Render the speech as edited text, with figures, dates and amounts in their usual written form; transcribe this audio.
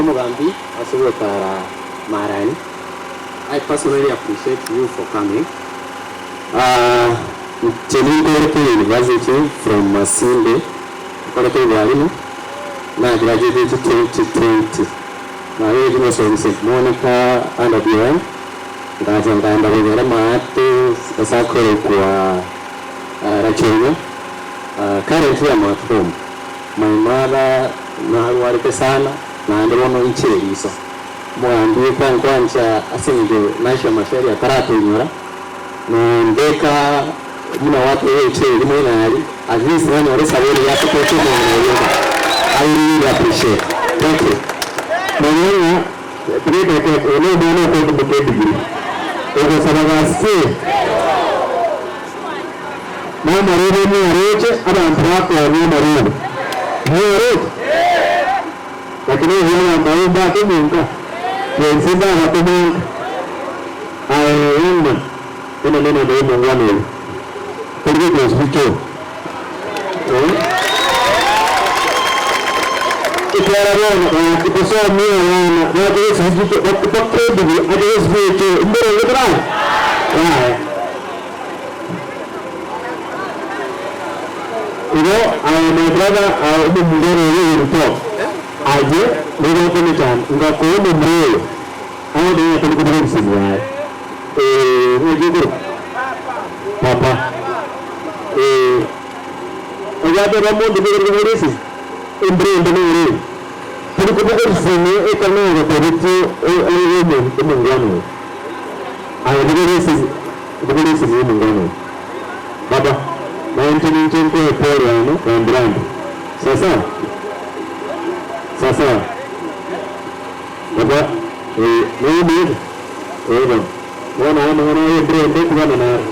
Omogambi ase ogotara Marani. I personally appreciate you for coming. Inche ninkorete university from Masinde, nkorete obwalimu, na graduated 2020. Nabeire mosomi St. Monica under BOM, ngacha nkaenda Bogere maate ase akorokwa Rachonyo. Currently I'm at home. My mother narwarete sana, naende bono inche eriso. Omogambi kwankwancha ase eng'encho Nasha Macharia ataratoinyora, nondeka buna gwateba echeri moinari, at least nanyora esaburi yatotocha omong'ina oria nka. I really appreciate. Thank you. Manya ng'a oyo nomwana okoimoka edigiri, ogosaba gase namarebe mwaroche abanto bakoania amarube. Mwaroche? Lakini obuya abanto abwo mbakomonka, na inse mbabakomonka. Aye young man, ena nene na omongwana oyo, tori gocha osibiche oo. Ekiagera bono gaki tosomie abana bache gosibiche bakedigiri ache gosibiche mborenge torare yaya. Igo aye my brother omomura oyo oyo Ruto aye nigo okomechanda ngakoa omomura oyo aye nigo akori kobuga ebisemi yaye ng'aki okorokwa papa ogateba omonto nigo ori kobora esese embura ende nere eye tori kobuga ebisemi ekero nagotebetie omongwana oyo aye bogora esese bogora esese ya omongwana oyo baba nainche ninche nkoe pole yane rambirambi sawasawa sawasawa baba noyo omoeto bono bono aya amang'ana aye embura ende tibana naro.